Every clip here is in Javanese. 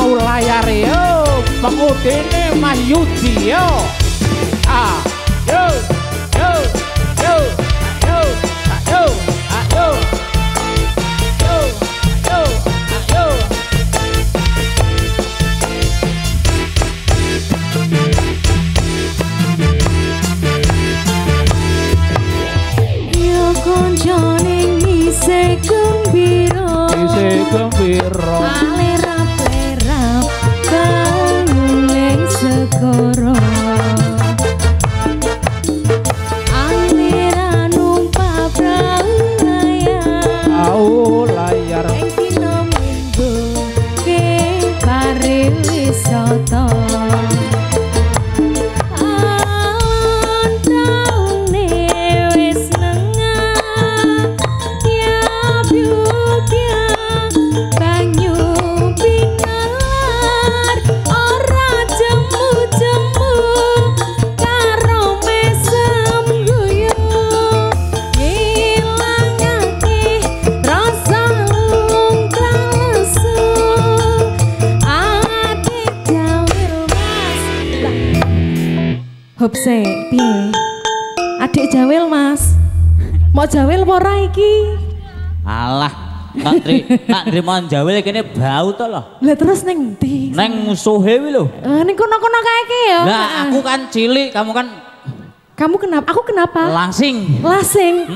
Prau layar yo, pengudene Mas Yudi yo. Ah, yo, yo, yo, yo, yo, yo, yo, yo, yo. Yo koncone ngise gembira, ngise gembira. Alerap-lerap banguning segara. Aliran numpak prau layar, prau layar. Ing dina Minggu ke pariwisata. Alon taune wis nengah, tiap-tiap banyu pinalar, ora jemu-jemu karo mesem guyu, ngilangake rasa lungkalesu. Adik jawil mas, hopse piye? Adik jawil mas, mau jawil apa ora iki? Alah, tak trimo jawil kene bau to lho. Lah terus ning ndi? Neng musuhe kuwi lho. Ning kono-kono kae iki ya. Lah aku kan cilik, kamu kan. Kamu kenapa? Aku kenapa? Lasing. Lasing.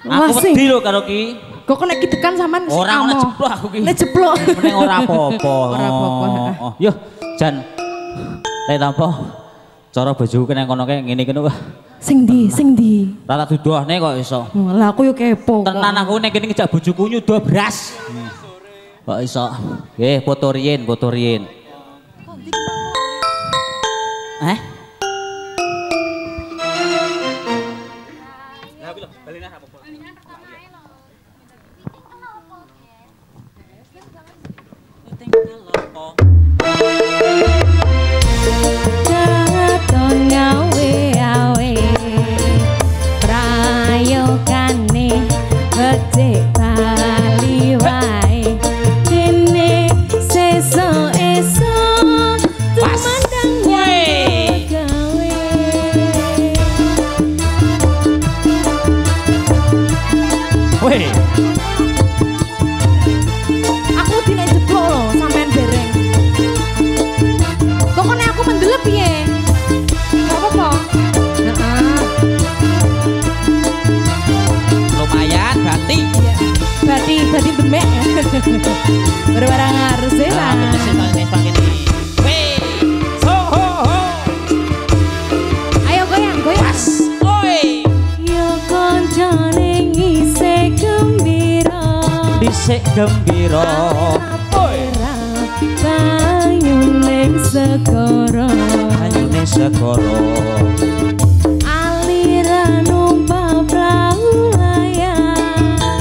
Aku wedi lho karo ki. Kok nek kitekan sampean ora ora jeplok aku ki. Nek jeplok. Ning ora apa-apa. Ora apa-apa. Oh, yo jan. Lek tampa cara bojoku nang kono kae ngene iki wah. Sing ndi? Sing ndi? Ora tak duduhne kok iso. Lah aku yo kepo. Tenan aku nek kene ngejak bojoku nyuda beras. Kok iso. Nggih, foto riyin, foto riyin. Eh? Katon ngawe-awe prayogane becik bali wae, dene sesuk esuk tumandang gawe. Weh, aku dine jeblok lho sampean dereng. Kok nek aku mendelep piye? Gak apa-apa. Heeh. Lumayan berarti. Iya. Berarti berarti demek. Bareng-bareng harus ya. Weh. Ho ho ho. Ayo goyang, goyang. Pas. Oi. Yo koncone ngise gembira. Dhisik gembira. Oi. Banyune segara, banyune segara. Aliran numpak prau layar,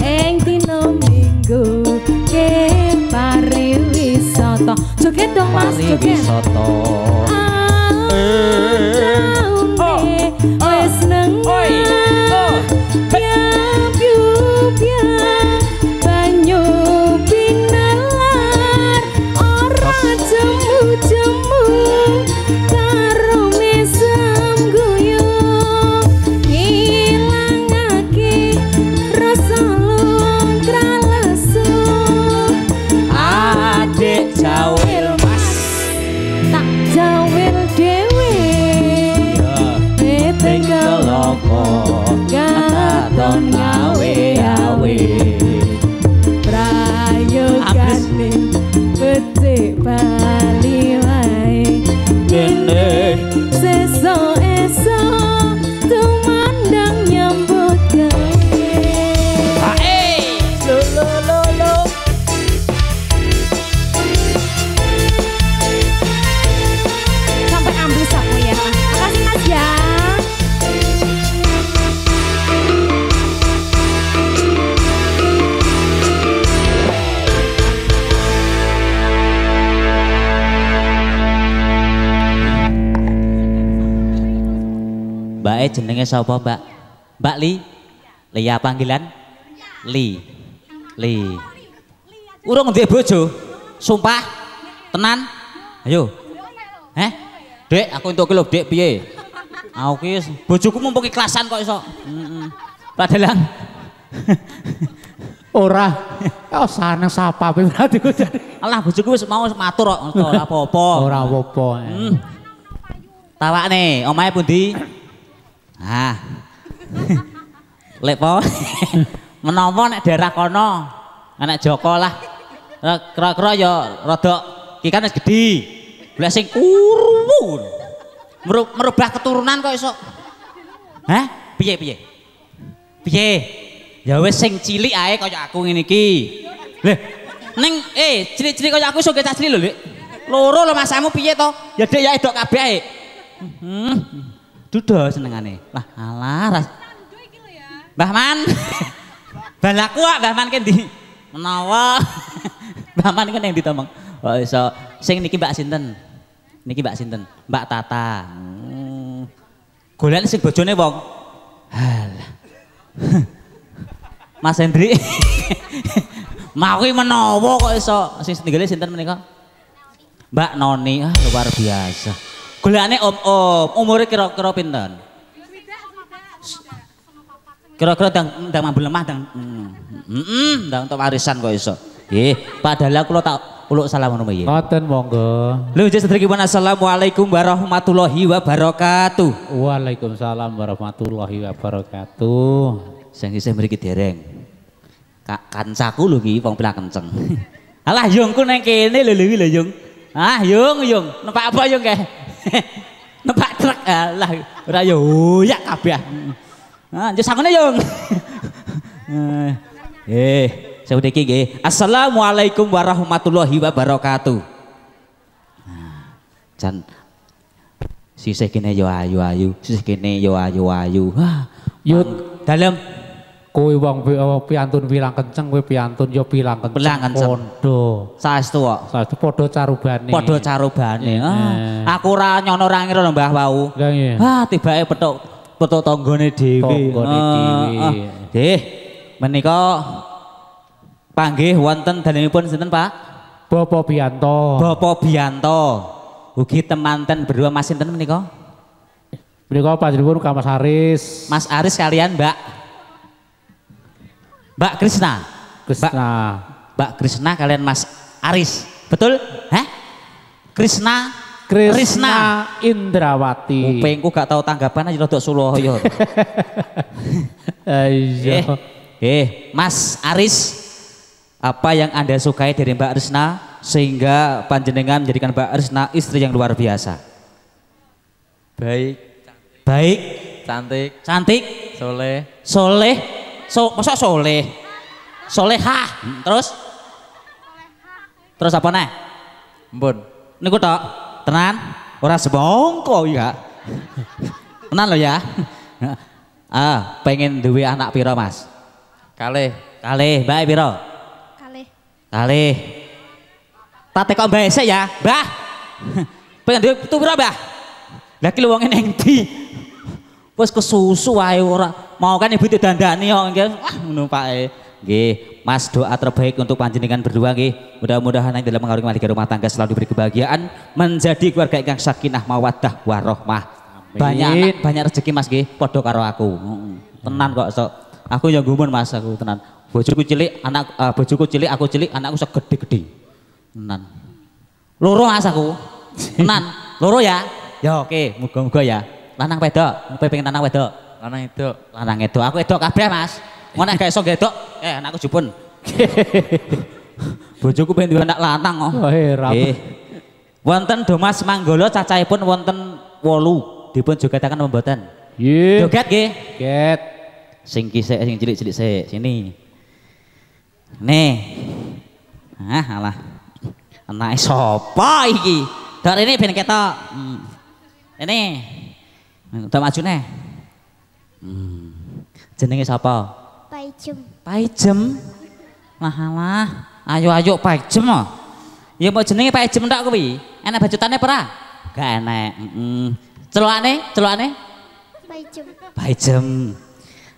ing dina Minggu ke pariwisata. Joget dong mas, joget. Pariwisata. Alon wis nengah, piap-piap banyu pinalar, ora jemu-jemu karo mesem guyu, ngilangake rasa lungkralesu. Adik jawil mas, tak jawil dhewe. Ing keloko katon ngawe-awe prayogane becik bali wae, dene sesuk esuk tumandang nyambut gawe. Hae lo lo lo lo. Sampai ambles aku ya. Makasih mas ya. Mbake jenenge sapa, Mbak? Mbak Li? Lia panggilan? Li. Li. Urung ndek bojo? Sumpah. Tenan. Ayo. Heh? Dek, aku entuk ki lho, Dek, piye? Aku ki bojoku mumpung ikhlasan kok iso. Heeh. Pak Dalang. Ora. Oh saneng sapa berarti ku jane. Alah bojoku wis mau matur kok, ora apa-apa. Ora apa-apa. Tawakne, omahe pundi? Ah. Lek po. Menawa nek daerah kono, anak Joko lah. Kira-kira ya rada iki kan wis gedhi. Lah sing kuru. Merubah keturunan kok iso. Hah? Piye piye? Piye? Ya wis sing cilik ae kaya aku ngene iki. Lho, ning cilik-cilik kaya aku iso cah cilik lho, Lik. Loro lho masamu piye to? Ya Dek ya edok kabeh ae. Dudo senengane. Lah alah. Mbah Man. Balaku kok Mbah Man ki ndi? Menawa. Mbah Man ki ning ndi to, Mong? Oh iso. Sing niki Mbak sinten? Niki Mbak sinten? Mbak Tata. Golek sing bojone wong. Halah. Mas Hendri. Mau ki menawa kok iso. Sing setinggale sinten menika? Mbak Noni. Ah luar biasa. Golekane om-om, umure kira-kira pinten? Kira-kira ndang mambu lemah ndang ndang entuk warisan kok iso. Nggih, padahal kula tak uluk salam ngono piye. Ngoten monggo. Lho sedherek assalamualaikum warahmatullahi wabarakatuh. Waalaikumsalam warahmatullahi wabarakatuh. Sing isih mriki dereng. Kancaku lho iki wong pilah kenceng. Alah yungku nang kene lho lho yung. Ah yung yung, numpak apa yung kae? Numpak truk. Alah ora yo hoyak kabeh. Ah, yo sangone yung. Saudiki nggih. Assalamualaikum warahmatullahi wabarakatuh. Nah, jan sisih kene yo ayu-ayu, sisih kene yo ayu-ayu. Wah, yo dalem kowe wong piantun pilang kenceng, kowe piantun yo pilang kenceng. Pilang kenceng. Padha. Saestu kok. Saestu padha carubane. Padha carubane. Ah, aku ora nyono ora ngira lho Mbah wau. Ah, tibake petuk tanggane dhewe. Tanggane dhewe. Nggih, menika panggih wonten dalemipun sinten Pak? Bapak Bianto. Bapak Bianto. Ugi temanten berdua Mas sinten menika? Menika panjenengan Mas Aris. Mas Aris kalian Mbak Mbak Krisna. Krisna. Mbak Krisna kalian Mas Aris. Betul? Hah? Krisna Krisna Indrawati. Kupingku gak tau tanggapan aja rodok suloyo. Iya. Mas Aris, apa yang Anda sukai dari Mbak Risna sehingga panjenengan menjadikan Mbak Risna istri yang luar biasa? Baik. Baik. Cantik. Cantik. Soleh. Soleh. Masa soleh? Solehah. Terus? Terus apa nih? Mbun. Niku tok. Tenan? Ora sebongko ya. Tenan lho ya. Ah, pengen duwe anak piro, Mas? Kalih. Kalih, Mbak piro? Kalih. Kalih. Tak tekok Mbah esek ya, Mbah. Pengen duwe putu piro, Mbah? Lah ki wonge ning ndi? Wis kesusu wae ora. Mau kan ibu didandani kok nggih. Wah ngono pake. Nggih, Mas doa terbaik untuk panjenengan berdua nggih. Mudah-mudahan yang dalam mengarungi mahligai rumah tangga selalu diberi kebahagiaan, menjadi keluarga ingkang sakinah mawaddah warahmah. Banyak anak, banyak rezeki Mas nggih, padha karo aku. Tenan kok sok. Aku ya gumun Mas aku tenan. Bojoku cilik, anak bojoku cilik, aku cilik, anakku segede-gede. Tenan. Loro Mas aku. Tenan. Loro ya. Ya oke, muga-muga ya. Lanang wedok, pengen lanang wedok. Lanang wedok. Lanang wedok. Aku wedok kabeh Mas. Ngono nek gak iso gedok, anakku jupun. Bojoku pengen duwe anak lanang kok. Oh, nggih. Wonten Domas Manggolo cacahipun wonten 8. Dipun jogetaken napa mboten? Nggih. Joget nggih. Joget. Sing ki sik sing cilik-cilik sik sini. Nih. Ah, alah. Anake sapa iki? Dok ini ben ketok. Ini. Udah maju neh. Jenenge sapa? Paijem. Paijem. Lah alah, ayo-ayo Paijem oh. Ya mbok jenenge Paijem tok kuwi. Enek bacutane apa ora? Gak enek. Heeh. Celukane, celukane? Paijem. Paijem.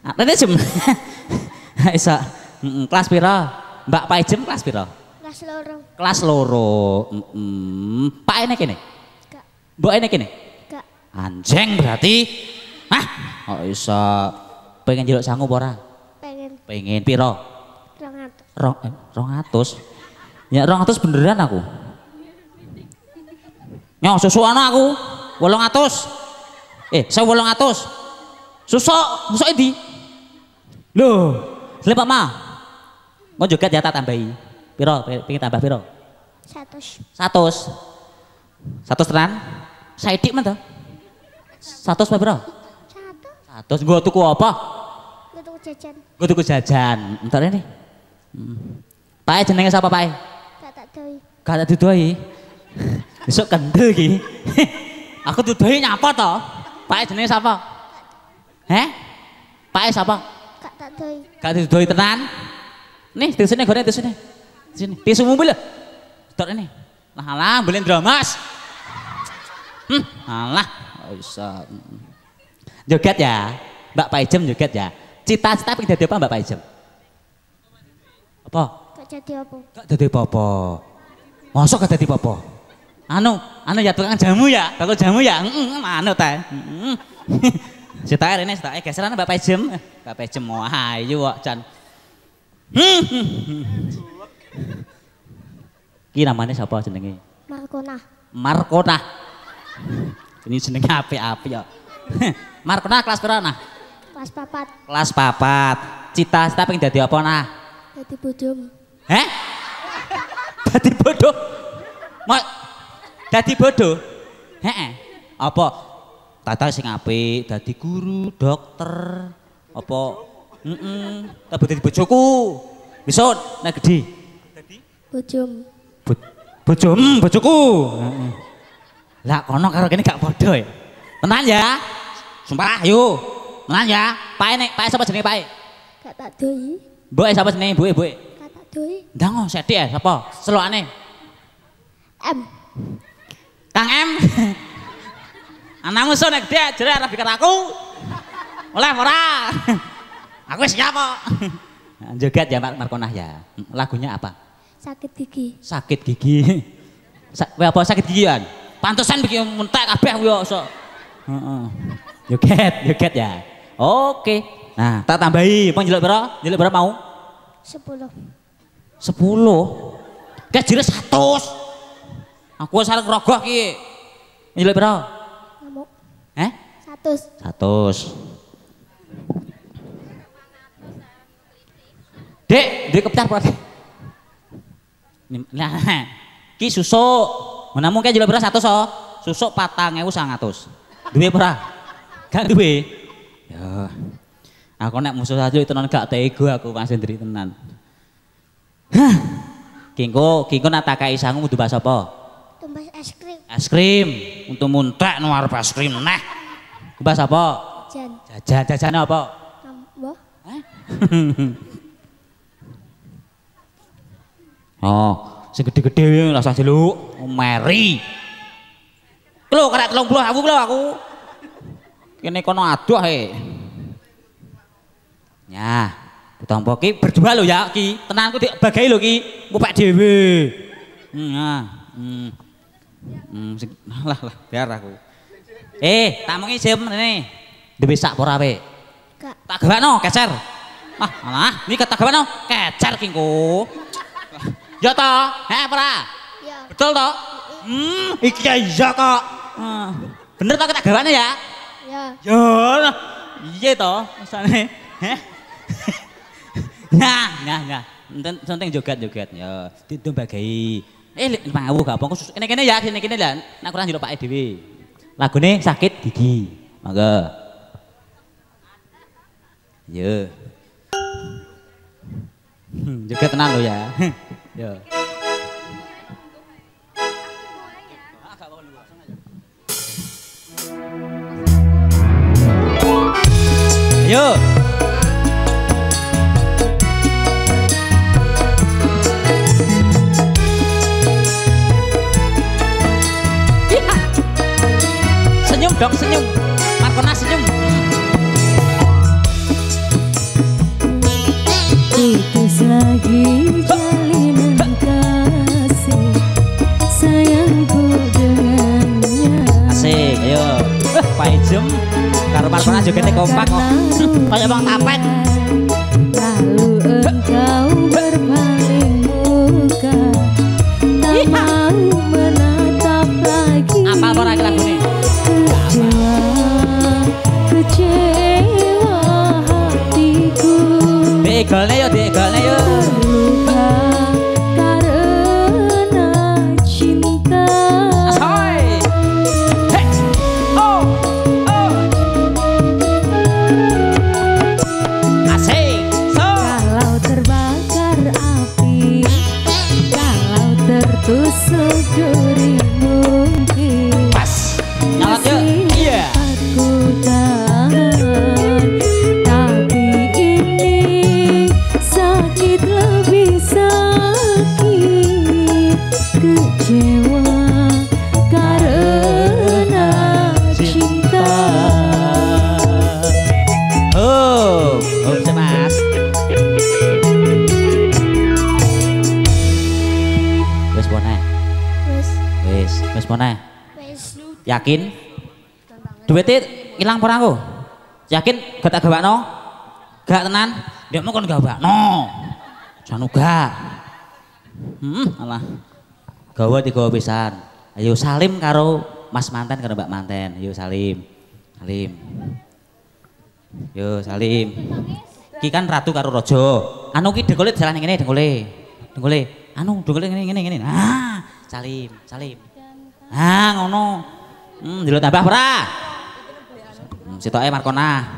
Rene jem. Iso. Heeh, kelas pira? Mbak Paijem kelas pira? Kelas 2. Kelas 2. Pak ene kene? Gak. Mbok ene kene? Gak. Anjeng berarti. Hah? Kok iso pengen njaluk sangu apa ora? Pengen. Pengen piro? 200. 200. Ya 200 beneran aku. Nyoh susu ana aku 800. 1800. Susuk, susuk endi? Loh, selip Pak Ma. Mau joget ya tak tambahi. Piro? Pengen tambah piro? 100. 100. 100 tenan? Saithik men to? 100 apa piro? 100. 100 nggo tuku apa? Nggo tuku jajan. Nggo tuku jajan. Entar ini. Pak jenenge sapa Pak? Gak tak doi. Gak tak didoi. Besok kendel iki. Aku didoi nyapa to? Pak jenenge sapa? Heh? Pak sapa? Gak tak doi. Gak didoi tenan. Nih, tisune goreng tisune. Sini, tisumu lho. Dot ini. Lah alah, beli dramas. Alah, iso. Joget ya. Mbak Paijem joget ya. Cita-cita pengen dadi apa Mbak Paijem? Apa? Gak jadi apa. Gak dadi apa-apa. Mosok gak dadi apa-apa? Anu ya tukang jamu ya, bakul jamu ya. Anu ta. Sitae rene, sitae geseran Mbak Paijem. Mbak Paijem wah ayu kok jan. Ki namanya siapa jenenge? Markona. Markona. Ini jenenge apik-apik ya. Markona kelas pira nah? Kelas 4. Kelas 4. Cita-cita pengen dadi apa nah? Dadi bodoh. Heh? Dadi bodoh? Mau dadi bodoh? Heeh. Apa? Tata sing apik, dadi guru, dokter, apa? Heeh. Tapi dadi bojoku. Besok nek gedhe. Dadi bojomu. Bojomu, bojoku. Heeh. Lah kono karo kene gak padha ya. Tenan ya? Sumpah yo. Tenan ya? Pae nek pae sapa jenenge pae? Gak tak doi. Mboke sapa jenenge mboke, mboke? Gak tak doi. Ndang sethik ya sapa? Selokane. M. Kang M. Anakmu sok nek gedhe jere arep dikar aku. Oleh ora? Aku wis siap kok. Joget ya Markonah ya. Lagunya apa? Sakit gigi. Sakit gigi. Apa sakit gigi kan? Pantesan bikin mentek kabeh kuwi kok sok. Heeh. Joget, joget ya. Oke. Nah, tak tambahi. Mau njeluk pira? Njeluk pira mau? 10. 10. Kayak jere 100. Aku wis arep ngrogoh iki. Njeluk pira? Ngamuk. Heh? 100. 100. Dek, dek kepecah apa? Nah, ki susuk. Menamu kae njaluk pira 100 oh. Susuk 4.900. Duwe ora? Gak duwe. Ya. Aku nek musuh saja tenan gak tega aku Mas Hendri tenan. Hah. Ki engko nak tak kai sangu kudu bahas apa? Tumbas es krim. Es krim. Untuk muntek no arep es krim neh. Tumbas apa? Jajan. Jajan, jajane apa? Mbah. Hah? Oh, sing gede-gede rasah jeluk, meri. Lho karek 30.000 lho aku. Kene kono adoh e. Ya, ditampa ki berdua lho ya ki. Tenanku dibagai lho ki, ngopek dhewe. Nah, sing lah lah biar aku. Tak omongi jem rene. Duwe sak apa ora kowe? Gak. Tak gawakno kecer. Ah, alah, iki tak gawakno kecer ki engko. Ya toh? Heh, ora? Ya. Betul toh? Iki iya kok. Bener toh kita gawane ya? Ya. Ya. Iya toh, masane. Heh. Nah. Penting joget-joget ya. Didum bagai. 5.000 gak apa khusus. Kene-kene ya, kene-kene lah. Nek kurang njaluk pake dhewe. Lagune sakit gigi. Monggo. Yo. Joget tenan lho ya. Yo. Ayo. Senyum dong, senyum. Markona senyum. Putus lagi jalinan kasih. Markona jogete kompak kok. Kayak wong tapet. Lalu engkau berpaling muka, tak mau menatap lagi. Apa ora iki lagune? Kecewa, kecewa hatiku. Diegolne yo, diegolne yo. Terluka karena cinta. Asoy. Hey. Oh. Oh. Asik. So. Kalau terbakar api, kalau tertusuk duri mungkin Pas. Nyalot yo. Iya. aku tahan, tapi ini sakit lebih sakit. Kecewa karena cinta. Oh, oh bisa Mas. Wis poneh. Wis. Wis, wis poneh. Wis. Yakin? Duitnya ilang ora aku? Yakin gak tak gawakno? Gak tenan? Ndekmu kon gawakno. Jan gak. Alah. Gawa digawa pisan. Ayo salim karo Mas manten karo Mbak manten. Ayo salim. Salim. Yo salim. Ki kan ratu karo raja. Anu ki dengkule jalan ngene dengkule. Dengkule. Anu dengkule ngene ngene ngene. Ah, salim, salim. Ah, ngono. Ndelok tambah ora? Sitoke Markona.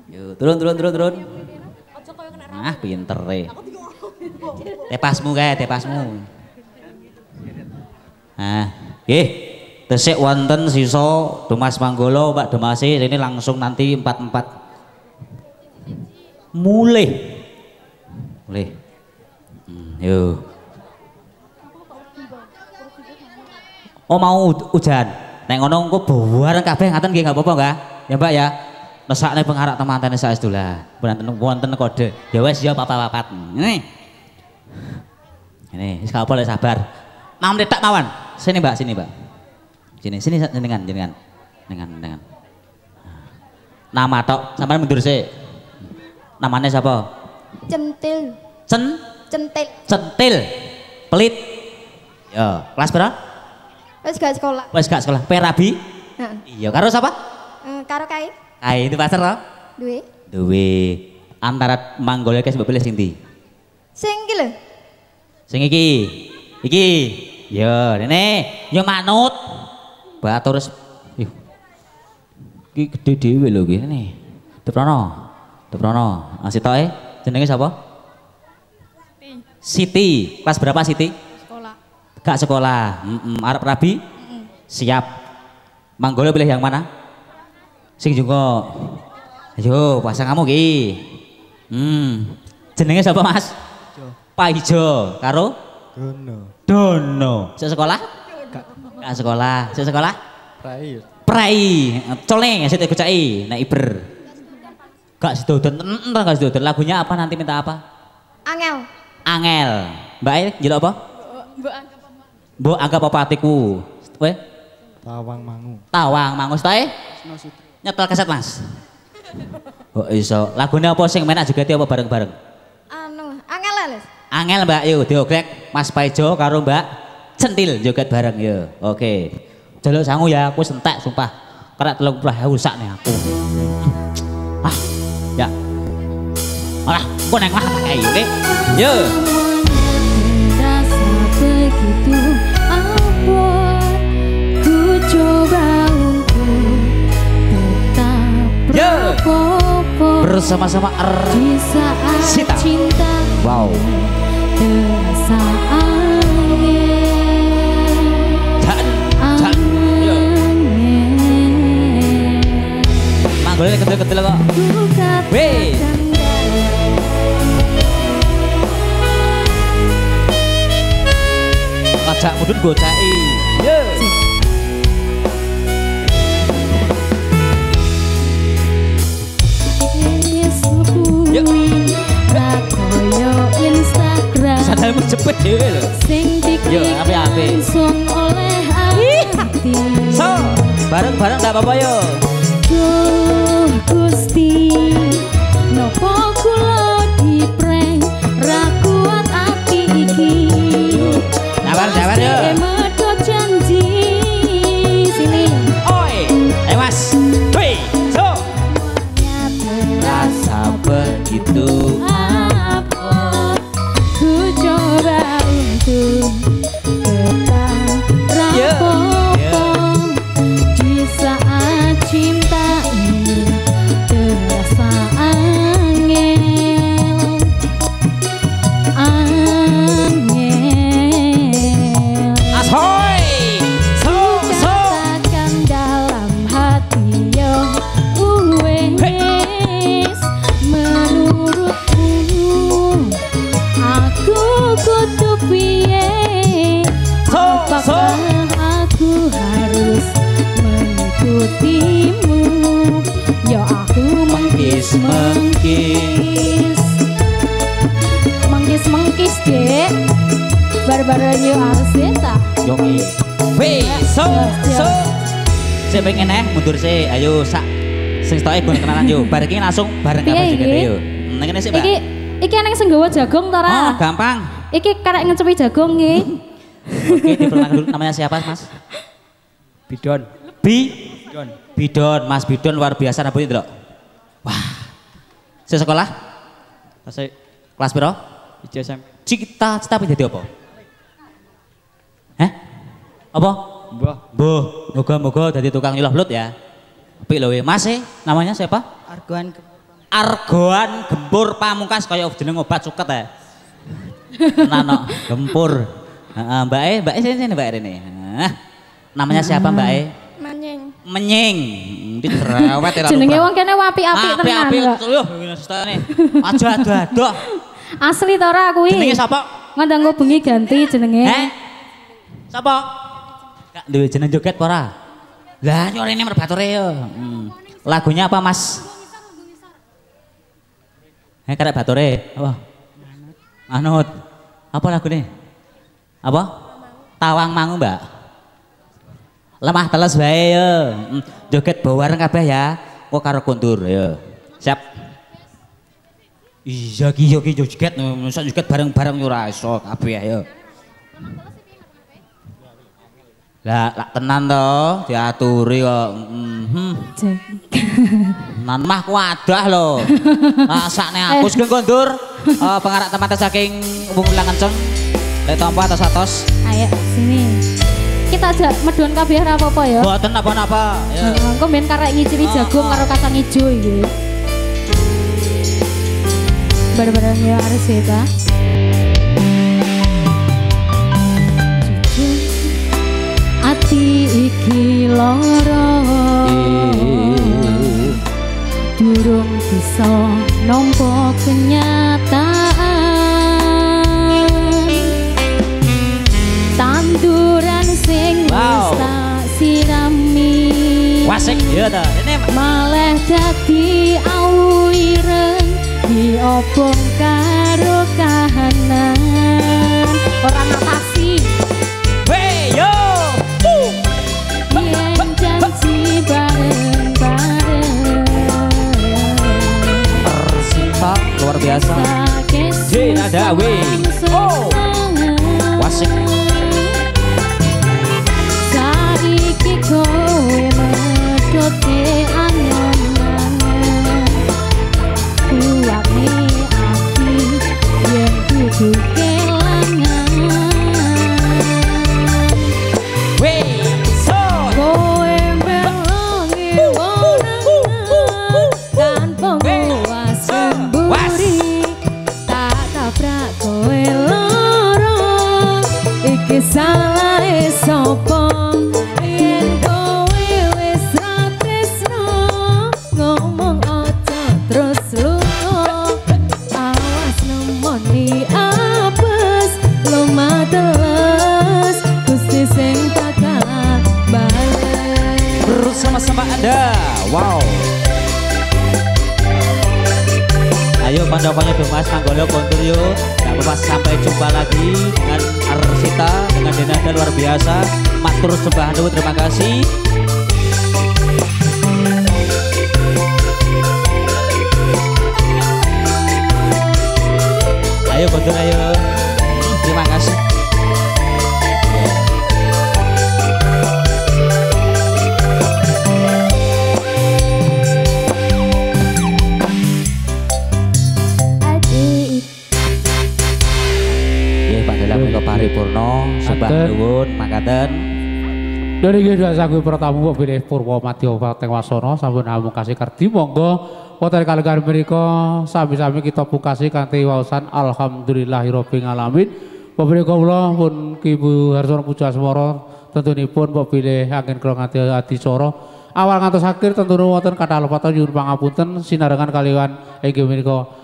Yo, turun turun turun turun. Ah, pinter e. Tepasmu kae, tepasmu. Nah, nggih. Tesik wonten sisa Domas Manggolo, Mbak Domase ini langsung nanti 44. Mulih. Mulih. Yo. Oh mau hujan. Nek ngono engko bareng kabeh ngaten nggih enggak apa-apa enggak? Ya Mbak ya. Mesakne pengarak temantene saestu lah. Wonten wonten kode. Ya wis ya papat-papat. Ini. Ini wis gak apa lek sabar. Mam tak mawon. Sini Mbak, sini Mbak. Sini, sini jenengan, jenengan. Jenengan, jenengan. Nama tok, sampean mundur sik. Namanya siapa? Centil. Centil. Centil. Pelit. Ya, kelas berapa? Wis gak sekolah. Wis gak sekolah. Perabi? Heeh. Iya, karo siapa? Karo kae. Kae itu pasar to? Duwe. Duwe. Antara Manggolo iki mbok pilih sing ndi? Sing iki lho. Sing iki. Iki. Ya, rene. Ya manut. Batur wis. Ih. Iki gede dhewe lho iki rene. Deprono. Deprono. Ah sitoke jenenge sapa? Siti. Siti. Kelas berapa Siti? Sekolah. Gak sekolah. Arep rabi? Siap. Manggolo pilih yang mana? Sing jungkok. Ayo, pasang kamu ki. Jenenge sapa, Mas? Pak Ijo. Karo? Dono. Dono. Sik sekolah? Gak. Gak sekolah. Sik sekolah? Prei. Prei. Coleng sik goceki nek iber. Gak sedoden, enten gak sedoden. Lagunya apa nanti minta apa? Angel. Angel. Mbak E, njaluk apa? Mbok anggap apa? Mbok anggap apa atiku? Kowe? Tawang Mangu. Tawang Mangu sitoke? Nyetel kaset, Mas. Oh iso. Lagune apa sing menak jogete apa bareng-bareng? Anu, angel Les. Angel Mbak yo dioglek Mas Paijo karo Mbak Centil joget bareng yo. Oke. Jaluk sangu ya, aku sentek sumpah. Kerak 30.000 sak nih aku. Ah, ya. Alah, kok neng mah tak kei, oke? Yo. Terasa begitu abot, ku coba untuk tetap Yo. rapopo. Bersama-sama Di saat Sita. cinta Wow. terasa angin. Jan, jan. Yo. Angin. Manggolnya kendel-kendel kok. Ku Weh. katakan Pajak mudun goceki. Yo. Yuk. Koyo Instagram Sandalmu jepit dhewe lho. sing Yo, apik-apik. langsung oleh hati. So, bareng-bareng enggak apa-apa yo. Duh. sakiti. Nopo kula dipreng ra kuat ati iki. Sabar yo. Medhot janji sini. Oi, ayo Mas. Hei, so. Terasa begitu abot. Ku coba untuk tetap rapopo di saat cinta ini terasa angel, angel. Ashoy, so so. Katakan dalam hati yo wes menurutmu aku kudu piye? Apakah aku harus mengikutimu? Ya aku mengkis mengkis mengkis mengkis dek. Barbaran yo Arsita. Yoki. Wei, so so. Saya pengen mundur sih. Ayo sak sing sitoke gon kenalan yo. Bar iki langsung bareng kabeh joget yo. Nang kene sik, Mbak. Iki eneng sing nggawa jagung ta ora? Oh, gampang. Iki karek ngecepi jagung iki. Oke, diperkenalkan dulu namanya siapa, Mas? Bidon. Bidon. Bidon, Mas Bidon luar biasa rambutnya delok. Wah. Saya sekolah? Tasik. Kelas piro? 1 SMP. Cita-cita pengen dadi apa? Hah? Apa? Mbah. Mbah, moga-moga dadi tukang nyulah belut ya. Apik lho, Mas e, namanya siapa? Argoan. Argoan Gempur Pamungkas kaya jeneng obat suket ya. Nano Gempur. Heeh, Mbak E, Mbak E sini Mbak Rene. Hah. Namanya siapa Mbak E? Menying. Menying. Iki cerewet ya. Jenenge wong kene apik-apik tenan. Apik-apik yo ngene sestane. Aja ado-ado. Asli ta ora kuwi? Jenenge sapa? Ngandang bengi ganti jenenge. Heh. Sapa? Gak duwe jeneng joget apa ora? Lah yo rene merbature yo. Lagunya apa, Mas? Karek bature. Apa? Manut. Apa lagune? Apa? Tawang Mangu, Mbak. Lemah teles wae yo. Joget bareng kabeh ya. Kok karo kondur yo. Siap. Iya ki yo ki joget, mosok joget bareng-bareng yo ora iso kabeh yo. Lah lak tenan to diaturi kok. Nan mah ku adah lho. Rasakne aku sugeng kondur pengarak tempat saking Wung Ilang Kenceng. Lek tampa atos-atos. Ayo sini. Kita aja medun kabeh ora apa-apa ya. Mboten napa-napa. Heeh, engko ben karek ngicili jagung karo kacang ijo iki. Bareng-bareng ya Arsita. Ati iki lara durung bisa nampa kenyataan. Tanduran sing wis tak sirami wasik ya ta malah dadi awu ireng diobong karo kahanan ora ngatasi. Hey yo yen janji bareng-bareng Arsita luar biasa. J nada W oh wasik saiki kowe medhote angen-angen kuwatne ati yen kudu kelangan. Kowe melongi wonangan tanpa nguas mburi tak tabrak kowe loro iki salahe sapa yen kowe wis ra tresno ngomong aja terus lunga awas nemoni apes lemah teles Gusti sing bakal bales bersama-sama Anda. Wow. Ayo kanca-kanca do Mas Manggolo kontur yo. Gak apa-apa sampai jumpa lagi dengan Arsita dengan Denada luar biasa. Matur sembah nuwun terima kasih. Ayo kondur ayo. Terima kasih. Nggih Pak Dalang menika paripurna, sembah nuwun makaten. Dari nggih sanggup pertamu kok bilih Purwa Madya Pateng Wasana sampun amung kasih kerdi monggo wonten kalenggahan menika sami-sami kita pungkasi kanthi waosan alhamdulillahirabbil alamin. Pembeli kula pun Ki Ibu Harsono Pujo Asmara tentunipun mbok bilih anggen kula nganti adicara awal ngantos akhir tentu wonten kathah lepatan nyuwun pangapunten sinarengan kaliyan inggih menika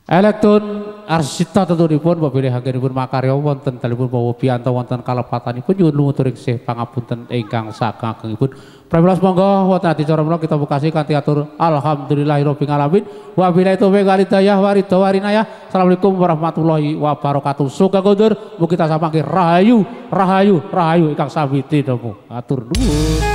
Elektron Arsita tentunipun mbok bilih anggenipun makarya wonten dalemipun Bawa Biyanto wonten kalepatanipun nyuwun lumatur sih pangapunten ingkang sakagengipun. Pramila monggo wonten adicara menika kita pungkasi kanthi atur alhamdulillahirabbil alamin. Wa billahi taufiq wal hidayah wa ridha wa rinayah. Assalamualaikum warahmatullahi wabarakatuh. Sugeng kondur mugi tansah mangke rahayu rahayu rahayu ingkang sami tinemu. Atur nuwun.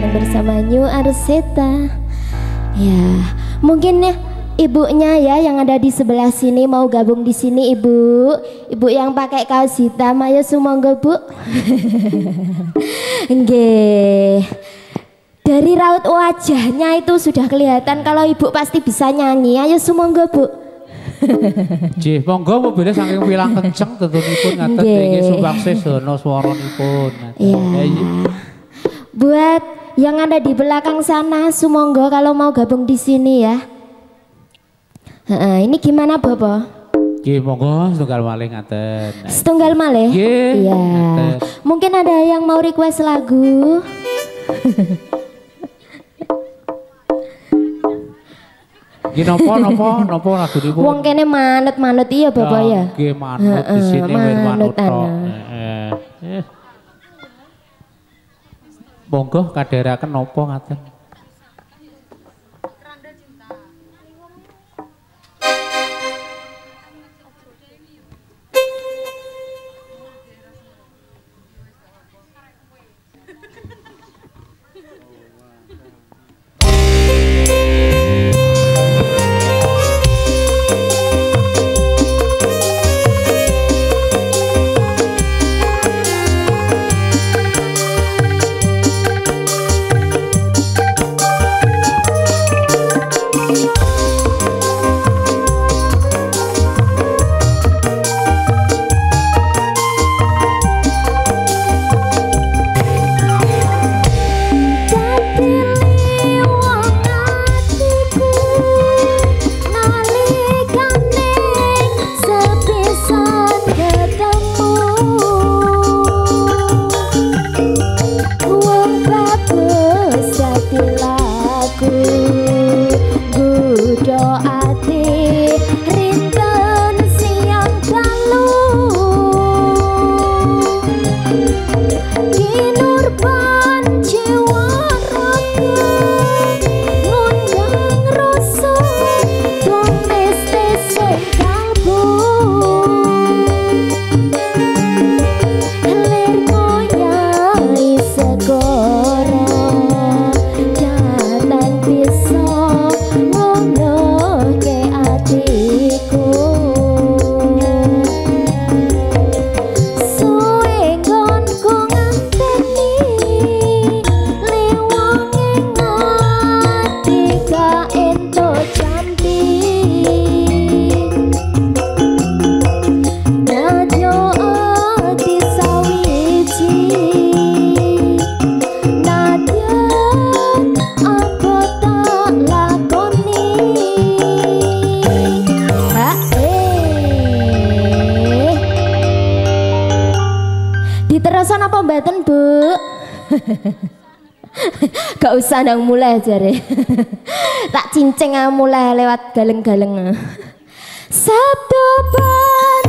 Bersama New Arseta. Ya, mungkin ya ibunya ya yang ada di sebelah sini mau gabung di sini ibu. Ibu yang pakai kaos hitam, ayo sumonggo Bu. Nggih. Dari raut wajahnya itu sudah kelihatan kalau ibu pasti bisa nyanyi. Ayo sumonggo Bu. Nggih, monggo mobilnya saking wilang kenceng tentunipun ngaten nggih sumbangse sono swaranipun. Iya. Buat yang ada di belakang sana, sumonggo kalau mau gabung di sini ya. Ini gimana Bapak? Nggih, monggo setunggal malih ngaten. Setunggal malih? Nggih. Iya. Mungkin ada yang mau request lagu. Nggih, napa lagunipun? Wong kene manut-manut iya Bapak ya. Nggih, manut di sini manut tok. Heeh. Monggo kadheraken napa ngaten. Gak usah ndang mulai jare. Tak cinceng mulai lewat galeng-galeng. Sabdo.